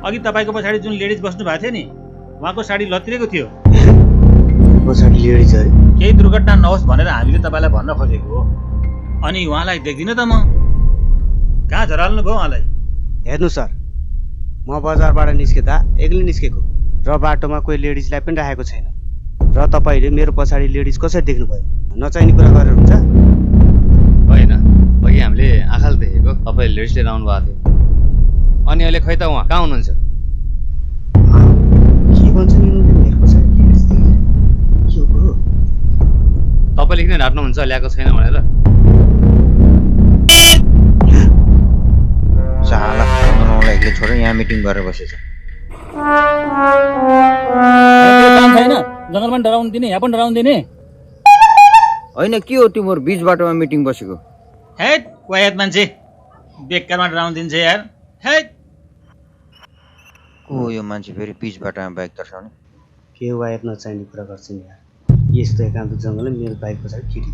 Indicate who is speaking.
Speaker 1: अघि तपाईँको पछाडि जुन लेडिज बस्नु भएको थियो नि उहाँको साडी लत्रिएको थियो।
Speaker 2: पछाडि लेडिज अरे
Speaker 1: केही दुर्घटना नहोस् भनेर हामीले तपाईँलाई भन्न खोजेको हो। अनि उहाँलाई देख्दिनँ त म। कहाँ झराल्नु भयो उहाँलाई?
Speaker 2: हेर्नु सर, म बजारबाट निस्केदा एक्लै निस्केको र बाटोमा कोही लेडिजलाई पनि राखेको छैन र तपाईँले मेरो पछाडि लेडिज कसरी देख्नुभयो? नचाहिने कुरा गरेर हुन्छ?
Speaker 3: होइन, अघि हामीले आँखाले देखेको तपाईँले लेडिज लिएर आउनु भएको थियो। अनि अहिले खै त उहाँ कहाँ हुनुहुन्छ?
Speaker 2: के भन्छ नि मेरो पछाडि लेडिज देखे? के हो कुरो?
Speaker 3: तपाईँले किन ढाट्नुहुन्छ ल्याएको छैन भनेर?
Speaker 4: साला बनाउनलाई एक्लै छोडेर यहाँ मिटिङ गरेर बसेछ।
Speaker 1: काम छैन, जङ्गलमा डराउनु दिने, यहाँ पनि डराउनु दिने।
Speaker 4: होइन के हो तिम्रो बिच बाटोमा मिटिङ बसेको?
Speaker 1: हेट वायत मान्छे, बेकारमा डराउनु दिन्छ यार। हेट
Speaker 4: को यो मान्छे फेरि बिच बाटोमा बाइक तर्साउने?
Speaker 2: के वायर नचाहिने कुरा गर्छ नि यार। यस्तो एकान्त जङ्गलमा मेरो बाइक पछाडि केटी